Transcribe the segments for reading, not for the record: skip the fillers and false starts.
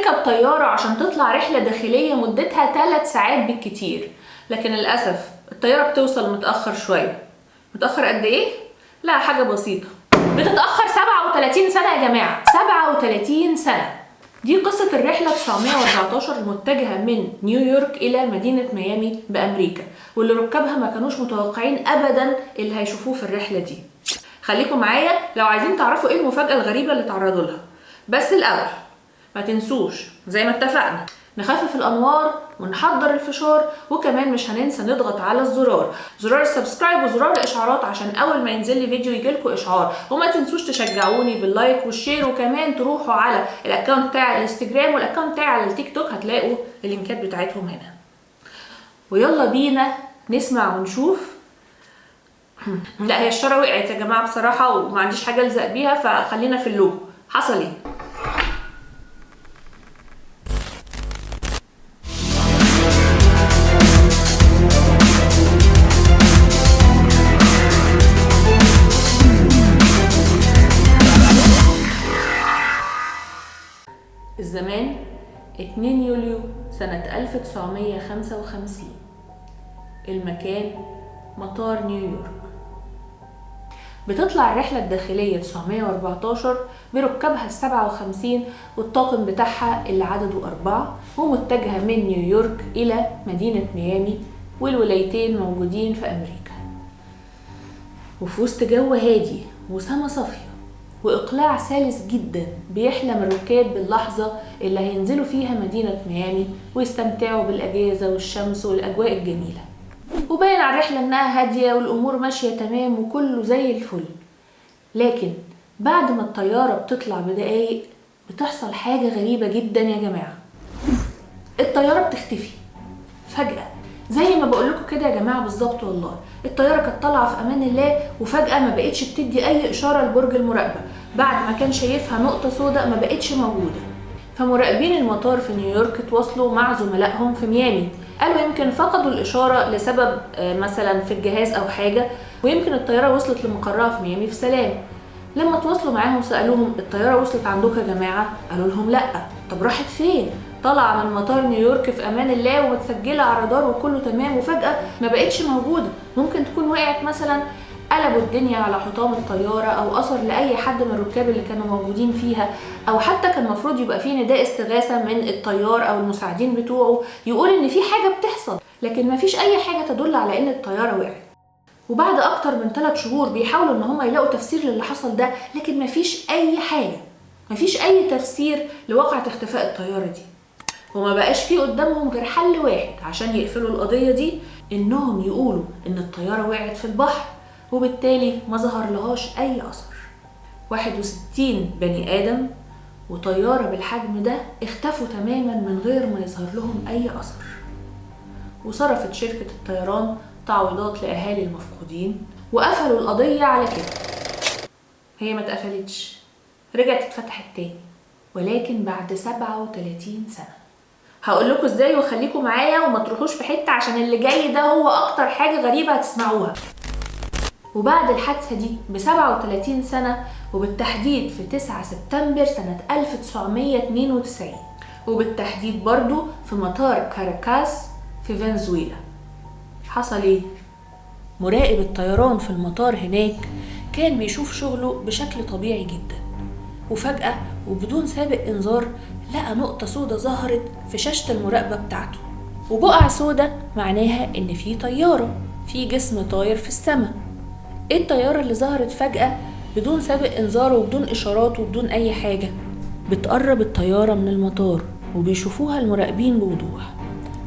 تركب طيارة عشان تطلع رحلة داخلية مدتها 3 ساعات بالكتير، لكن للأسف الطيارة بتوصل متأخر شوية. متأخر قد إيه؟ لا حاجة بسيطة، بتتأخر 37 سنة يا جماعة، 37 سنة. دي قصة الرحلة 914 المتجهة من نيويورك إلى مدينة ميامي بأمريكا، واللي ركابها ما كانوش متوقعين أبدا اللي هيشوفوه في الرحلة دي. خليكم معايا لو عايزين تعرفوا إيه المفاجأة الغريبة اللي تعرضوا لها. بس الأول ما تنسوش زي ما اتفقنا نخفف الأنوار ونحضر الفشار، وكمان مش هننسى نضغط على الزرار، زرار ال subscribe وزرار الإشعارات، عشان أول ما ينزل لي فيديو يجيلكوا إشعار. وما تنسوش تشجعوني بال like وال share، وكمان تروحوا على ال account بتاع الانستجرام وال account بتاع على التيك توك، هتلاقوا اللينكات بتاعتهم هنا. ويلا بينا نسمع ونشوف. لا هي الشارة وقعت يا جماعة بصراحة وما عنديش حاجة ألزق بيها، فخلينا في اللوجو. حصل ايه؟ الزمان 2 يوليو سنة 1955، المكان مطار نيويورك. بتطلع الرحلة الداخلية 914 بركابها 57 والطاقم بتاعها اللي عدده 4، ومتجهة من نيويورك إلى مدينة ميامي، والولايتين موجودين في أمريكا. وفي وسط جو هادي وسما صافية وإقلاع سلس جدا، بيحلم الركاب باللحظة اللي هينزلوا فيها مدينة ميامي ويستمتعوا بالأجازة والشمس والأجواء الجميلة. وباين على الرحلة إنها هادية والأمور ماشية تمام وكله زي الفل. لكن بعد ما الطيارة بتطلع بدقايق بتحصل حاجة غريبة جدا يا جماعة. الطيارة بتختفي فجأة، زي ما بقولكم كده يا جماعة بالظبط والله. الطيارة كانت طالعة في أمان الله وفجأة ما بقتش بتدي أي إشارة لبرج المراقبة، بعد ما كان شايفها نقطة سوداء ما بقتش موجودة. فمراقبين المطار في نيويورك تواصلوا مع زملائهم في ميامي، قالوا يمكن فقدوا الإشارة لسبب مثلا في الجهاز أو حاجة، ويمكن الطيارة وصلت لمقرها في ميامي في سلام. لما تواصلوا معاهم سألوهم الطيارة وصلت عندكم يا جماعة؟ قالوا لهم لأ. طب راحت فين؟ طالعة من مطار نيويورك في أمان الله ومتسجلة على الرادار وكله تمام، وفجأة ما بقتش موجودة. ممكن تكون وقعت مثلا، قلبوا الدنيا على حطام الطيارة أو أثر لأي حد من الركاب اللي كانوا موجودين فيها، أو حتى كان المفروض يبقى فيه نداء استغاثة من الطيار أو المساعدين بتوعه يقول إن في حاجة بتحصل، لكن مفيش أي حاجة تدل على إن الطيارة وقعت. وبعد أكتر من 3 شهور بيحاولوا إن هم يلاقوا تفسير للي حصل ده، لكن مفيش أي حاجة، مفيش أي تفسير لواقعة اختفاء الطيارة دي. وما بقاش فيه قدامهم غير حل واحد عشان يقفلوا القضية دي، إنهم يقولوا إن الطيارة وقعت في البحر، وبالتالي ما ظهر لهاش أي أثر. 61 بني آدم وطيارة بالحجم ده اختفوا تماما من غير ما يظهر لهم أي أثر. وصرفت شركة الطيران تعويضات لأهالي المفقودين وقفلوا القضية على كده. هي ما اتقفلتش، رجعت اتفتحت تاني، ولكن بعد 37 سنة. هقول لكم ازاي وخليكم معايا وما تروحوش في حتة، عشان اللي جاي ده هو أكتر حاجة غريبة هتسمعوها. وبعد الحادثة دي ب 37 سنة، وبالتحديد في 9 سبتمبر سنة 1992، وبالتحديد برضو في مطار كاراكاس في فنزويلا، حصل ايه؟ مراقب الطيران في المطار هناك كان بيشوف شغله بشكل طبيعي جدا، وفجأة وبدون سابق إنذار لقى نقطة سودة ظهرت في شاشة المراقبة بتاعته. وبقع سودة معناها إن في طيارة، في جسم طاير في السماء. ايه الطيارة اللي ظهرت فجأة بدون سابق إنذار وبدون إشارات وبدون أي حاجة؟ بتقرب الطيارة من المطار وبيشوفوها المراقبين بوضوح،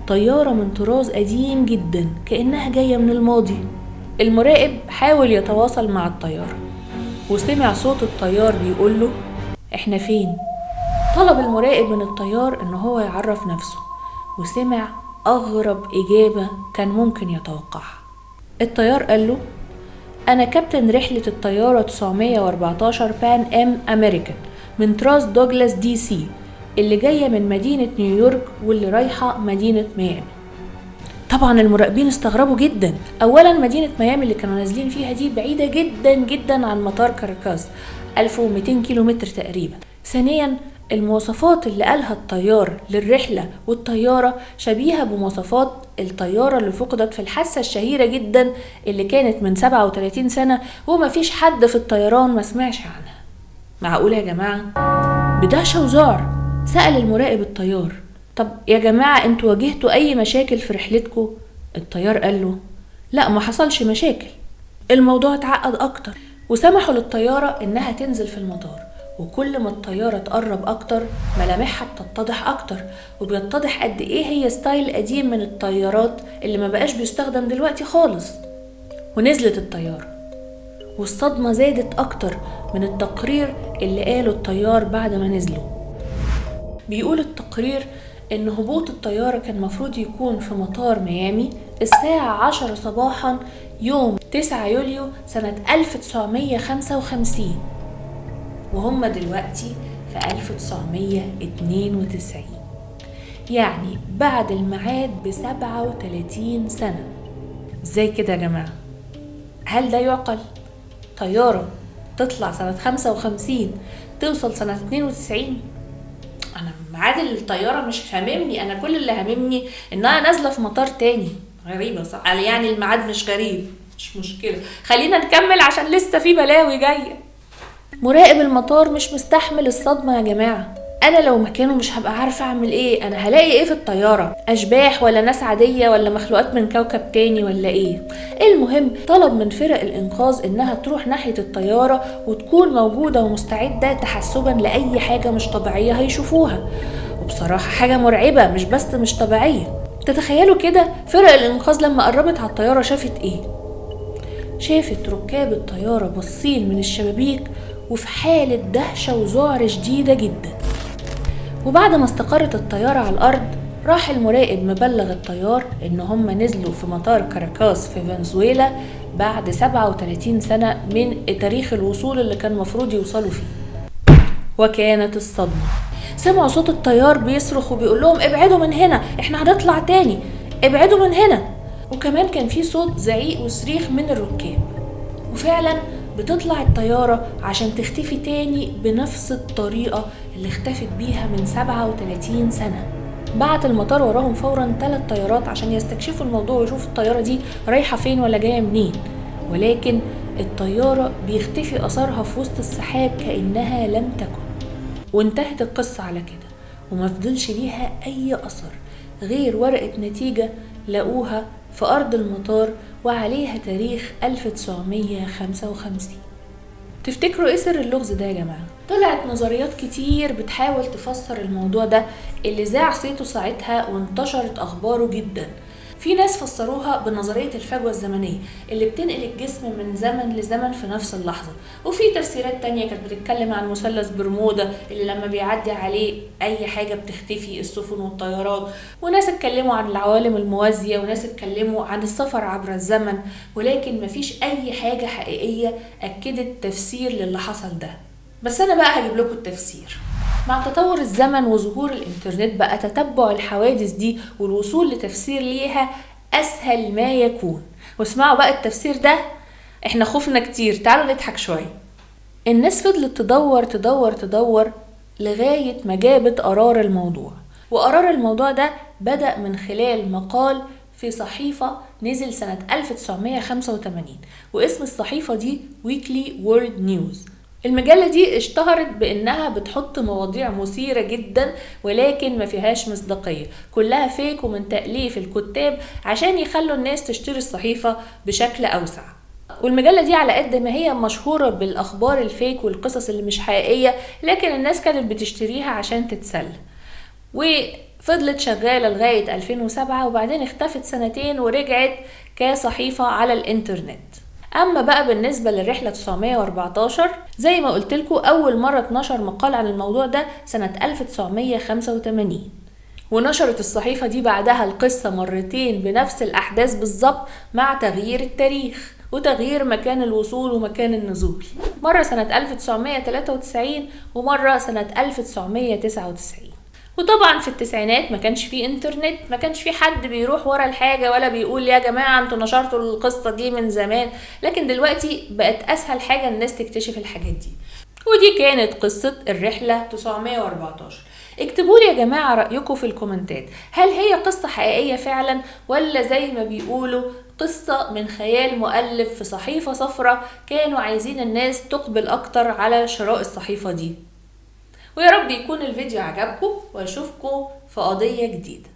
طيارة من طراز قديم جدا كأنها جاية من الماضي. المراقب حاول يتواصل مع الطيارة وسمع صوت الطيار بيقوله احنا فين؟ طلب المراقب من الطيار ان هو يعرف نفسه، وسمع أغرب إجابة كان ممكن يتوقعها. الطيار قال له أنا كابتن رحلة الطيارة 914 Pan Am American من طراز دوجلاس DC اللي جاية من مدينة نيويورك واللي رايحة مدينة ميامي. طبعا المراقبين استغربوا جدا. أولا مدينة ميامي اللي كانوا نازلين فيها دي بعيدة جدا جدا عن مطار كاراكاس، 1200 كيلومتر تقريبا. ثانيا المواصفات اللي قالها الطيار للرحلة والطيارة شبيهة بمواصفات الطيارة اللي فقدت في الحادثة الشهيرة جدا اللي كانت من 37 سنة ومفيش حد في الطيران ما سمعش عنها. معقولة يا جماعة؟ بدهشة وذعر سأل المراقب الطيار: طب يا جماعة انتوا واجهتوا أي مشاكل في رحلتكم؟ الطيار قال له: لا، ما حصلش مشاكل. الموضوع اتعقد أكتر، وسمحوا للطيارة إنها تنزل في المطار، وكل ما الطيارة تقرب أكتر ملامحها بتتضح أكتر، وبيتضح قد إيه هي style قديم من الطيارات اللي ما بقاش بيستخدم دلوقتي خالص. ونزلت الطيارة، والصدمة زادت أكتر من التقرير اللي قاله الطيار بعد ما نزلوا. بيقول التقرير إن هبوط الطيارة كان مفروض يكون في مطار ميامي الساعة 10 صباحا يوم 9 يوليو سنة 1955، وهم دلوقتي في 1992، يعني بعد الميعاد ب37 سنة. ازاي كده يا جماعة؟ هل ده يعقل؟ طيارة تطلع سنة 55 توصل سنة 92؟ أنا ميعاد الطيارة مش هاممني، أنا كل اللي هاممني إنها نازلة في مطار تاني. غريبة صح؟ يعني الميعاد مش غريب، مش مشكلة، خلينا نكمل عشان لسه في بلاوي جاية. مراقب المطار مش مستحمل الصدمة يا جماعة. أنا لو مكانه مش هبقى عارفة أعمل إيه. أنا هلاقي إيه في الطيارة؟ أشباح ولا ناس عادية ولا مخلوقات من كوكب تاني ولا إيه؟ المهم طلب من فرق الإنقاذ إنها تروح ناحية الطيارة وتكون موجودة ومستعدة تحسبا لأي حاجة مش طبيعية هيشوفوها. وبصراحة حاجة مرعبة، مش بس مش طبيعية. تتخيلوا كده فرق الإنقاذ لما قربت على الطيارة شافت إيه؟ شافت ركاب الطيارة باصين من الشبابيك وفي حالة دهشة وذعر شديدة جدا. وبعد ما استقرت الطيارة على الأرض راح المراقب مبلغ الطيار إن هم نزلوا في مطار كاراكاس في فنزويلا بعد 37 سنة من تاريخ الوصول اللي كان مفروض يوصلوا فيه. وكانت الصدمة، سمعوا صوت الطيار بيصرخ وبيقول لهم ابعدوا من هنا، احنا هنطلع تاني، ابعدوا من هنا. وكمان كان في صوت زعيق وصريخ من الركاب. وفعلا بتطلع الطيارة عشان تختفي تاني بنفس الطريقة اللي اختفت بيها من 37 سنة. بعت المطار وراهم فورا 3 طيارات عشان يستكشفوا الموضوع ويشوفوا الطيارة دي رايحة فين ولا جاية منين، ولكن الطيارة بيختفي أثرها في وسط السحاب كأنها لم تكن. وانتهت القصة على كده، وما فضلش ليها أي أثر غير ورقة نتيجة لقوها في أرض المطار وعليها تاريخ 1955. تفتكروا ايه سر اللغز ده يا جماعة؟ طلعت نظريات كتير بتحاول تفسر الموضوع ده اللي ذاع صيته ساعتها وانتشرت أخباره جدا. في ناس فسروها بنظرية الفجوة الزمنية اللي بتنقل الجسم من زمن لزمن في نفس اللحظة، وفي تفسيرات تانية كانت بتتكلم عن مثلث برمودا اللي لما بيعدي عليه أي حاجة بتختفي، السفن والطيارات، وناس اتكلموا عن العوالم الموازية، وناس اتكلموا عن السفر عبر الزمن، ولكن مفيش أي حاجة حقيقية أكدت تفسير للي حصل ده. بس أنا بقى هجيب لكم التفسير. مع تطور الزمن وظهور الانترنت بقى تتبع الحوادث دي والوصول لتفسير ليها أسهل ما يكون. واسمعوا بقى التفسير ده، احنا خفنا كتير، تعالوا نضحك شوية. الناس فضلت تدور تدور تدور لغاية ما جابت قرار الموضوع، وقرار الموضوع ده بدأ من خلال مقال في صحيفة نزل سنة 1985، واسم الصحيفة دي Weekly World News. المجلة دي اشتهرت بأنها بتحط مواضيع مثيرة جدا ولكن ما فيهاش مصداقية، كلها فيك ومن تأليف الكتاب عشان يخلوا الناس تشتري الصحيفة بشكل أوسع. والمجلة دي على قد ما هي مشهورة بالأخبار الفيك والقصص اللي مش حقيقية، لكن الناس كانت بتشتريها عشان تتسلى. وفضلت شغالة لغاية 2007، وبعدين اختفت سنتين ورجعت كصحيفة على الانترنت. اما بقى بالنسبة للرحلة 914، زي ما قلت لكم اول مرة اتنشر مقال عن الموضوع ده سنة 1985، ونشرت الصحيفة دي بعدها القصة مرتين بنفس الاحداث بالظبط مع تغيير التاريخ وتغيير مكان الوصول ومكان النزول، مرة سنة 1993 ومرة سنة 1999. وطبعا في التسعينات ما كانش فيه انترنت، ما كانش فيه حد بيروح ورا الحاجة ولا بيقول يا جماعة انتوا نشرتوا القصة دي من زمان، لكن دلوقتي بقت اسهل حاجة الناس تكتشف الحاجات دي. ودي كانت قصة الرحلة 914. اكتبوا لي يا جماعة رأيكم في الكومنتات، هل هي قصة حقيقية فعلا ولا زي ما بيقولوا قصة من خيال مؤلف في صحيفة صفرة كانوا عايزين الناس تقبل أكتر على شراء الصحيفة دي؟ ويا رب يكون الفيديو عجبكم، واشوفكم في قضية جديدة.